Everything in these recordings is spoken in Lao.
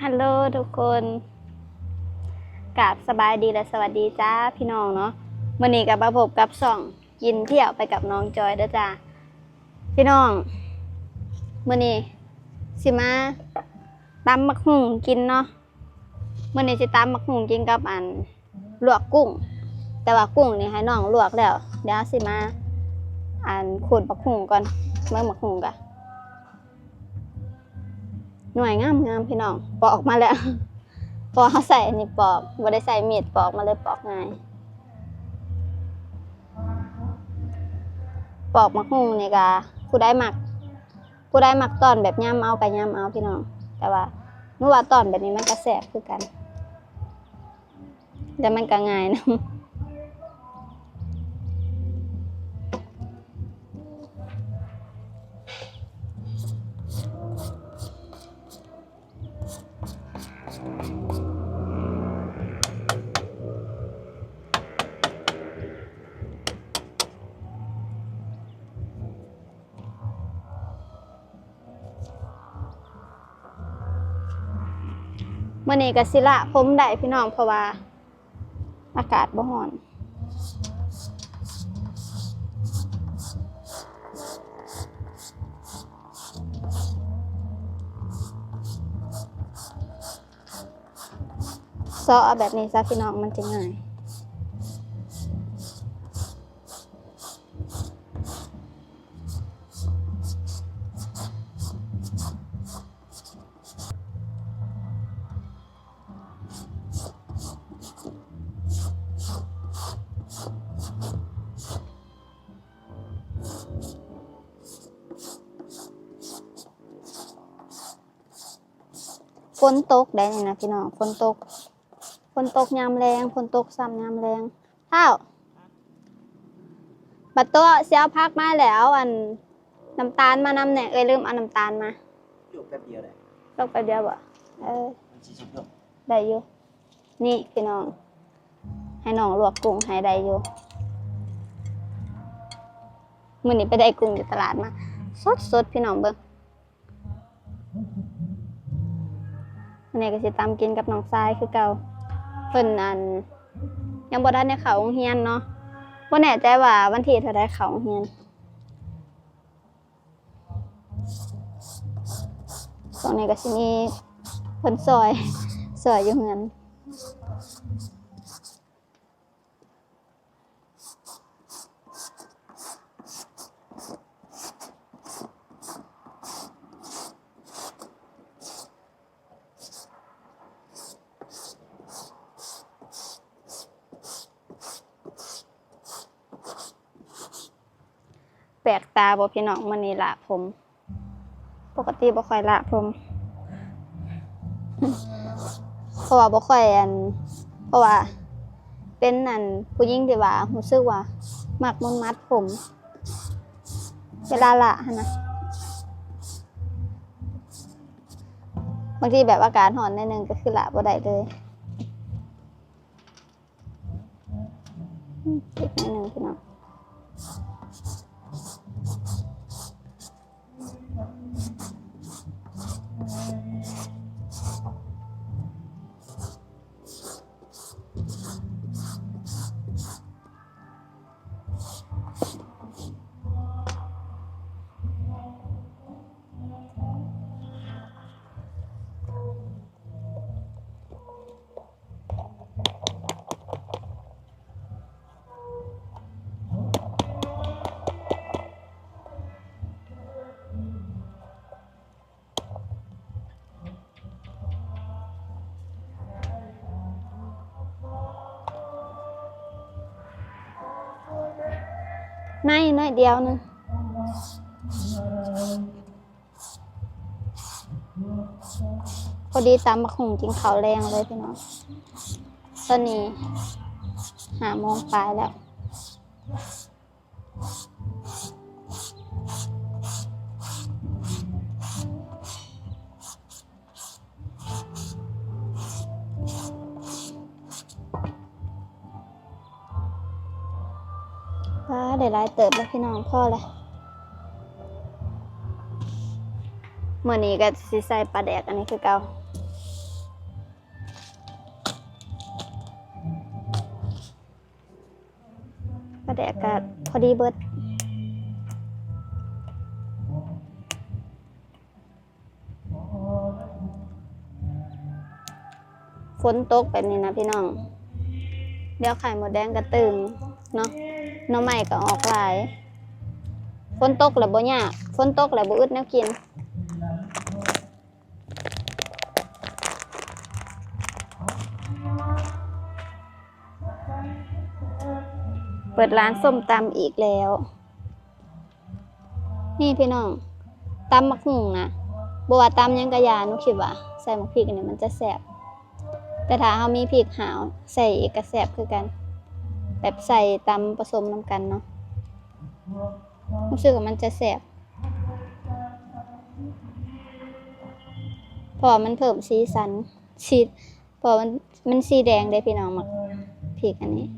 ຮັລໂຫຼທຸກຄົນ ກາບສະບາຍດີ ແລະ ສະຫວັດດີຈ້າພີ່ນ້ອງເນາະ. ມື້ນີ້ກໍມາພົບກັບຊ່ອງກິນທ່ຽວໄປກັບນ້ອງຈອຍເດີຈ້າພີ່ນ້ອງ. ມື້ນີ້ຊິມາຕຳບັກຫຸ່ງກິນເນາະ. ມື້ນີ້ຊິຕຳບັກຫຸ່ງກິນກັບອັນ ລວກກຸ້ງ ແຕ່ວ່າກຸ້ງນີ້ໃຫ້ນ້ອງລວກແລ້ວ. ດຽວເຮົາຊິມາ ອັນ ຂູດບັກຫຸ່ງກ່ອນ. ເບິ່ງບັກຫຸ່ງກະໜ່ວຍງາມໆ ພີ່ນ້ອງ ປອກມາແລ້ວ ເພາະວ່າເຮົາໃຊ້ອັນນີ້ປອກ ບໍ່ໄດ້ໃຊ້ມີດປອກ ມັນເລີຍປອກງ່າຍ. ປອກບັກຫຸ່ງນີ້ກະ ຜູ້ໃດມັກ ຜູ້ໃດມັກຕອນແບບຍຳເອົາກະຍຳເອົາ ພີ່ນ້ອງ ແຕ່ວ່າໜູວ່າຕອນແບບນີ້ມັນກະແຊບຄືກັນ ແລະ ມັນກະງ່າຍນຳ. ມື້ນີ້ກໍสิหละผมได้พี่น้อง เพราะว่าอากาศบ่ร้อน เซาะเอาแบบนี้ซะพี่น้อง มันจะง่าย ฝนตกได้นี่นะพี่น้อง ฝนตก ฝนตกยามแลง ฝนตกซ้ำยามแลง ท้าว บัดโตะสิเอาผักมาแล้ว เอาอันน้ำตาลมานำแหน่ เอื้อยลืมเอาน้ำตาลมา ลวกแป๊บเดียวได้ ลวกแป๊บเดียวบ่ เออ มันสิสุกลง ได้อยู่ นี่พี่น้อง ให้น้องลวกกุ้งให้ได้อยู่ มื้อนี้ไปได้กุ้งอยู่ตลาดมา สดๆ พี่น้องเบิ่ง อันนี้ก็สิตำกินกับน้องทรายคือเก่า เพิ่นอัน ยังบ่ทันได้เข้าโรงเรียนเนาะ บ่แน่ใจว่าวันที่เท่าใดเข้าโรงเรียน ช่วงนี้ก็สิมีเพิ่นซอย ซอยอยู่เฮือน แปลกตาบ่พี่น้อง มื้อนี้หละผม ปกติบ่ค่อยหละผม เพราะว่าบ่ค่อยอัน เพราะว่าเป็นอันผู้หญิงที่ว่ารู้สึกว่ามักหมุนมัดผม เวลาหละหั้นนะ บางทีแบบอากาศร้อนหน่อยหนึ่งก็คือหละบ่ได้เลย อีกหน่อยหนึ่งพี่น้อง ในน้อยเดียวหนึ่ง พอดีตำบักหุ่งกินข้าวแลงเลยพี่น้อง ตอนนี้ห้าโมงปลายแล้ว ปลาได้หลายเติบแล้วพี่น้อง พอแล้ว มื้อนี้ก็สิใส่ปลาแดกอันนี้คือเก่า ປາແດກກະພໍດີເບິດ. ຝົນຕົກແບບນີ້ນະພີ່ນ້ອງ ດຽວໄຂ່ມົດແດງກະຕຶງເນາະ ໜໍ່ໄມ້ກະອອກຫຼາຍ. ຝົນຕົກແລ້ວບໍ່ຍາກ ຝົນຕົກແລ້ວບໍ່ອຶດແນວກິນ. ເປີດຮ້ານສົ້ມຕຳອີກແລ້ວ. ນີ້ພີ່ນ້ອງ ຕຳບັກຫຸ່ງນະ ບໍ່ວ່າຕຳຫຍັງກະຢ່າ ໜູຄິດວ່າໃສ່ໝາກພິກອັນນີ້ມັນຈະແຊບ. ແຕ່ຖ້າເຮົາມີພິກຫາວໃສ່ອີກກະແຊບຄືກັນ ແບບໃສ່ຕຳປະສົມນຳກັນເນາະ ຮູ້ສຶກວ່າມັນຈະແຊບ ເພາະວ່າມັນເພີ່ມສີສັນ ສີ ເພາະວ່າມັນ ມັນສີແດງເດ້ພີ່ນ້ອງ ໝາກພິກອັນນີ້.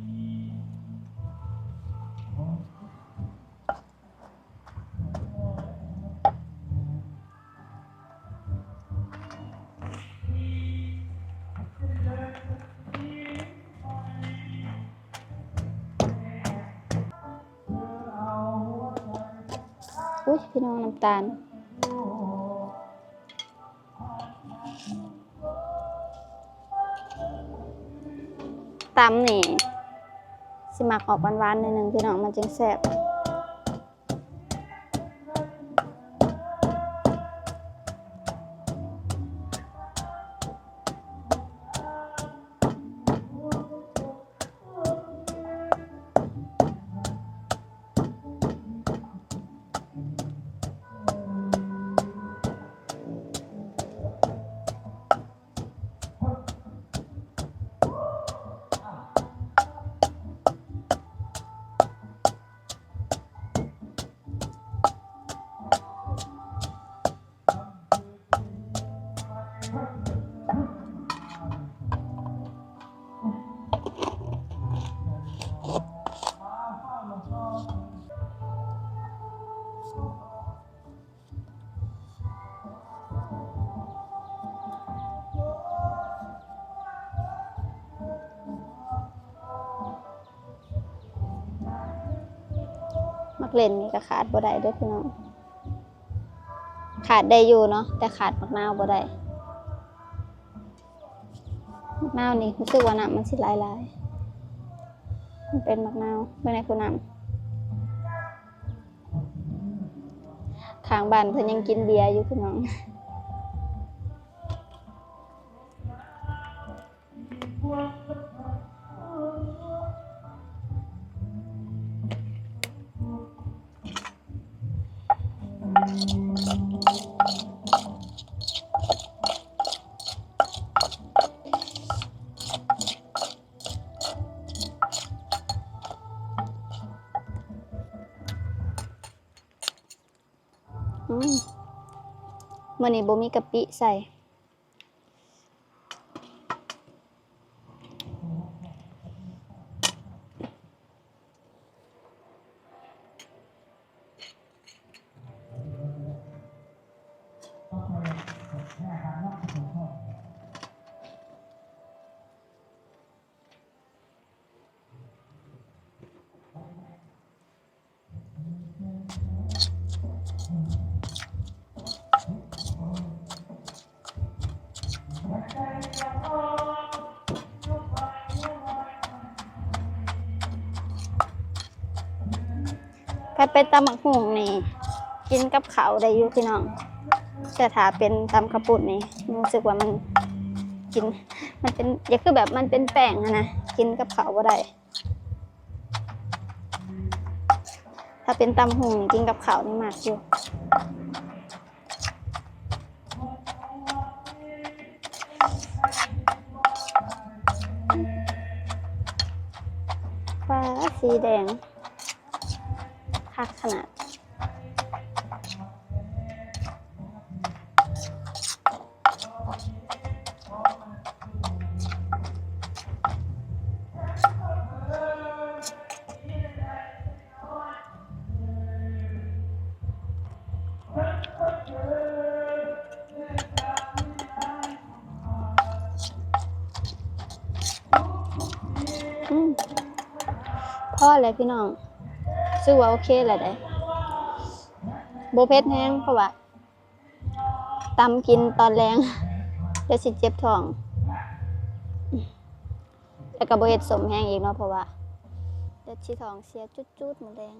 ອຸ້ຍ ພີ່ນ້ອງ ນ້ຳຕານ. ຕຳນີ້ຊິມັກອອກຫວານໆ ໜ້ອຍໜຶ່ງພີ່ນ້ອງ ມັນຈຶ່ງແຊບ. ໝາກເລັ່ນນີ້ກະຂາດບໍ່ໄດ້ເດີ້ພີ່ນ້ອງ ຂາດໄດ້ຢູ່ເນາະ ແຕ່ຂາດໝາກນາວບໍ່ໄດ້. ໝາກນາວນີ້ຮູ້ສຶກວ່ານ້ຳມັນຊິຫຼາຍໆ ມັນເປັນໝາກນາວ ເບິ່ງແດ່ຜູ້ນ້ຳ ຂ້າງບ້ານເພິ່ນຍັງກິນເບຍຢູ່ພີ່ນ້ອງ. ອືມ ມື້ນີ້ບໍ່ມີກະປິໃສ່. ຖ້າເປັນຕຳບັກຫຸ່ງນີ້ ກິນກັບເຂົ້າໄດ້ຢູ່ພີ່ນ້ອງ ແຕ່ຖ້າເປັນຕຳເຂົ້າປຸ້ນນີ້ ຮູ້ສຶກວ່າມັນກິນ ມັນເປັນ ຢ່າ ຄືແບບມັນເປັນແປ້ງຫັ້ນນະ ກິນກັບເຂົ້າບໍ່ໄດ້. ຖ້າເປັນຕຳຫຸ່ງນີ້ ກິນກັບເຂົ້ານີ້ມັກຢູ່. ປາ ສີແດງ ຄັກຂະໜາດ. ອືມ ຫ ພໍແລ້ວພີ່ນ້ອງ ຮູ້ສຶກວ່າໂອເຄແລ້ວເດ້ ບໍ່ເຜັດແຮງ ເພາະວ່າຕຳກິນຕອນແລງ ດຽວຊິເຈັບທ້ອງ ແລ້ວກໍບໍ່ເຮັດສົ້ມແຮງອີກເນາະ ເພາະວ່າດຽວຊິທ້ອງເສຍຈຸດໆ ມື້ແລງ.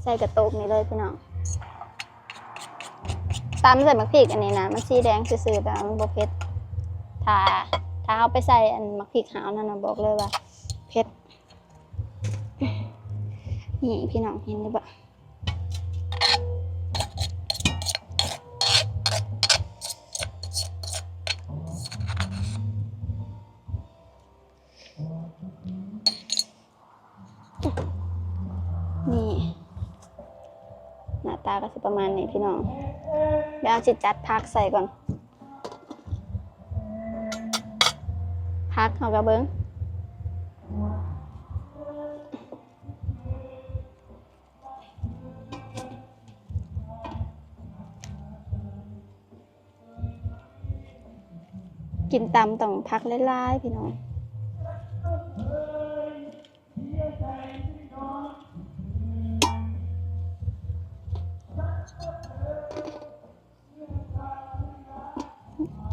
ໃສ່ກະໂຕກນີ້ເລີຍພີ່ນ້ອງ ຕຳໃສ່ໝາກພິກອັນນີ້ນະ ມັນສີແດງຊື່ໆ ແຕ່ວ່າມັນບໍ່ເຜັດ ຖ້າ ຖ້າເຮົາໄປໃສ່ອັນໝາກພິກຫາວນັ້ນນະ ບອກເລີຍວ່າເຜັດ. ນີ້ພີ່ນ້ອງເຫັນຫຼືບໍ່? ນີ້ ໜ້າຕາກໍຊິປະມານນີ້ພີ່ນ້ອງ ດຽວເຮົາຊິຈັດຜັກໃສ່ກ່ອນ ຜັກເຮົາກໍເບິ່ງ ກິນຕຳຕ້ອງຜັກຫຼາຍໆ ພີ່ນ້ອງ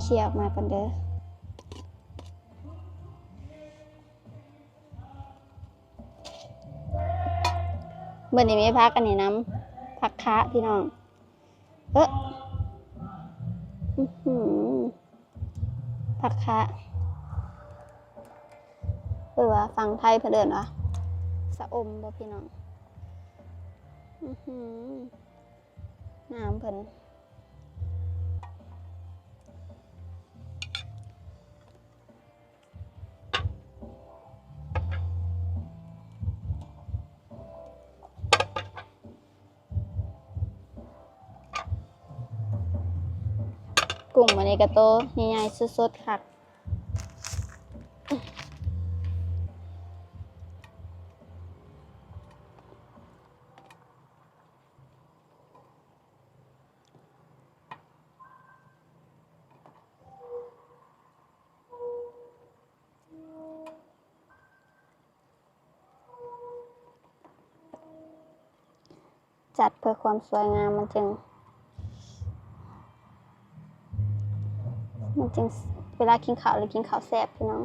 ເຄຍອອກມາກ່ອນເດີ້. ມື້ນີ້ມີຜັກອັນນີ້ນຳ ຜັກຄະພີ່ນ້ອງ ເອີ ອືຫື ຜັກຄະ ຫຼືວ່າຝັ່ງໄທເພິ່ນເອີ້ນວ່າຊະອົມບໍ່ພີ່ນ້ອງ? ອືຫື ນ້ຳເພິ່ນ. ກຸ້ງມື້ນີ້ກໍໂຕໃຫຍ່ໆ ສົດໆ ຄັກ. ຈັດເພື່ອຄວາມສວຍງາມ ມັນຈຶ່ງ ມັນຈຶ່ງ ເວລາກິນເຂົ້າແລ້ວກິນເຂົ້າແຊບ ພີ່ນ້ອງ.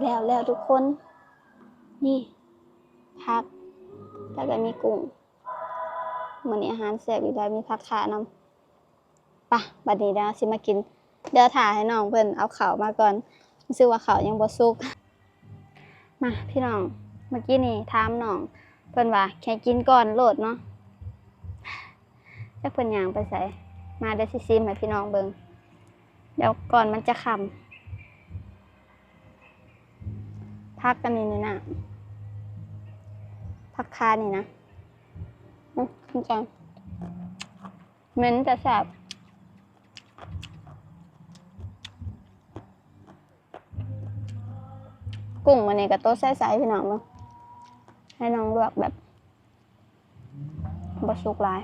ແລ້ວ ແລ້ວທຸກຄົນ ນີ້ ຜັກ ແລ້ວກໍມີກຸ້ງ. ມື້ນີ້ອາຫານແຊບອີກແລ້ວ ມີຜັກຄະນຳ. ປະ ບັດນີ້ດາວຊິມາກິນ ດຽວຖ້າໃຫ້ນ້ອງເພິ່ນເອົາເຂົ້າມາກ່ອນ ຮູ້ສຶກວ່າເຂົ້າຍັງບໍ່ສຸກ. ມາພີ່ນ້ອງ ເມື່ອກີ້ນີ້ຖາມນ້ອງເພິ່ນວ່າໃຫ້ກິນກ່ອນໂລດເນາະ ຈັກເພິ່ນຍ່າງໄປໃສ. ມາ ດຽວຊິຊີມໃຫ້ພີ່ນ້ອງເບິ່ງ ດຽວກ່ອນມັນຈະຄ່ຳ. ຜັກອັນນີ້ນີ້ນະ ຜັກຄານີ້ນະ ອືມ ກິນກ່ອນ ເໝັນແຕ່ແຊບ. ກຸ້ງມື້ນີ້ກໍໂຕໃສໆ ພີ່ນ້ອງເບິ່ງ ໃຫ້ນ້ອງລວກແບບ ບໍ່ສຸກຫຼາຍ.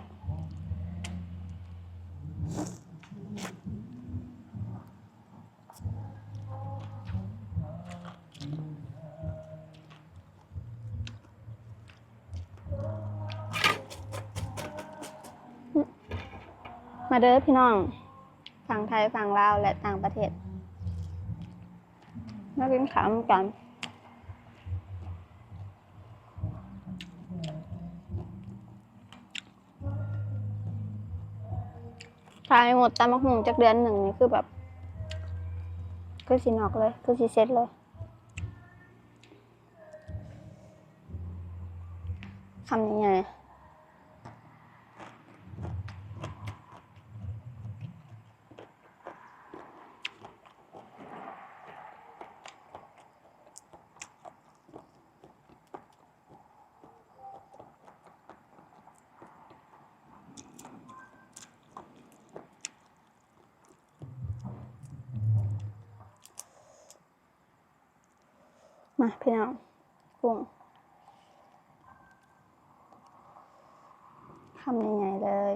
ມາເດີພີ່ນ້ອງ ຝັ່ງໄທ ຝັ່ງລາວ ແລະ ຕ່າງປະເທດ ມາກິນເຂົ້ານຳກັນ. ຖ້າໃຫ້ງົດຕຳບັກຫຸ່ງຈັກເດືອນໜຶ່ງນີ້ ຄືແບບ ຄືຊິນອກເລີຍ ຄືຊິເສັດເລີຍ. ຄຳໃຫຍ່ໆ. ອ ມາພີ່ນ້ອງ ກຸ້ງ ຄຳໃຫຍ່ໆເລີຍ.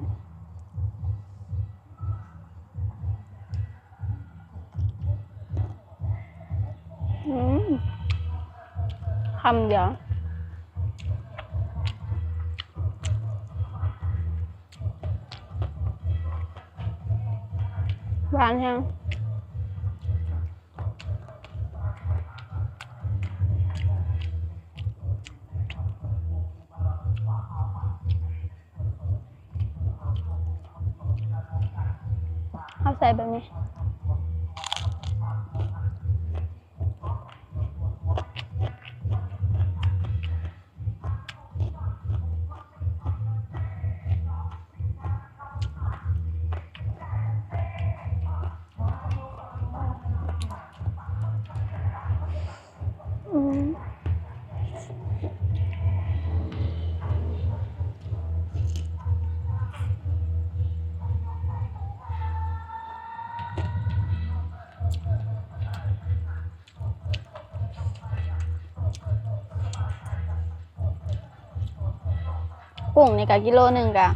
ອືມ ຄຳດຽວ ຫວານແຮງ. ເຮົາໃສ່ແບບນີ້. ອືມ ກຸ້ງນີ້ກະກິໂລໜຶ່ງກະ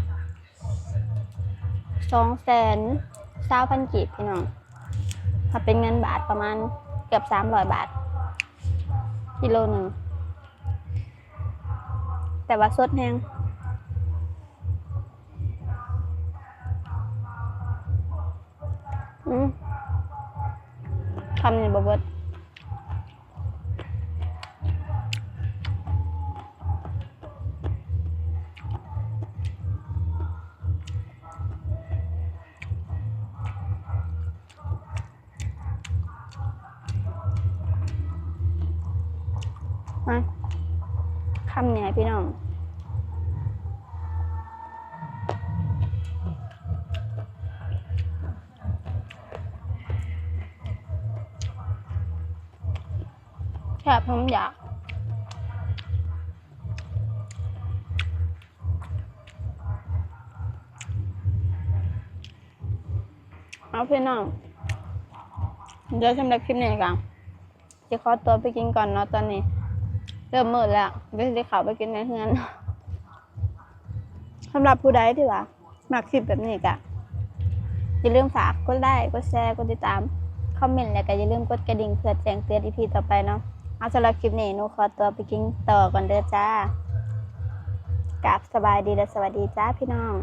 ສອງແສນຊາວພັນກີບພີ່ນ້ອງ ຖ້າເປັນເງິນບາດປະມານເກືອບສາມຮ້ອຍບາດ ກິໂລໜຶ່ງ ແຕ່ວ່າສົດແຮງ. ອືມ ຄຳນີ້ບໍ່ເບິດ. ມາ ຄຳນີ້ໃຫ້ພີ່ນ້ອງ. ແຊບ ຜົມຢາກ ເອົາພີ່ນ້ອງ ດຽວສຳລັບຄລິບນີ້ກະຊິຂໍຕົວໄປກິນກ່ອນເນາະ ຕອນນີ້ເລີ່ມມືດແລ້ວ ດຽວຊິເຂົ້າໄປກິນໃນເຮືອນ. ສຳລັບຜູ້ໃດທີ່ວ່າມັກຄລິບແບບນີ້ກະ ຢ່າລືມຝາກກົດໄລ ກົດແຊ ກົດຕິດຕາມ ຄອມເມັນ ແລະກະຢ່າລືມກົດກະດິ່ງເພື່ອແຈ້ງເຕືອນ ອີພີ ຕໍ່ໄປເນາະ. ເອົາ ສຳລັບຄລິບນີ້ ໜູຂໍຕົວໄປກິນຕໍ່ກ່ອນເດີຈ້າ. ກາບສະບາຍດີ ແລະ ສະຫວັດດີຈ້າພີ່ນ້ອງ.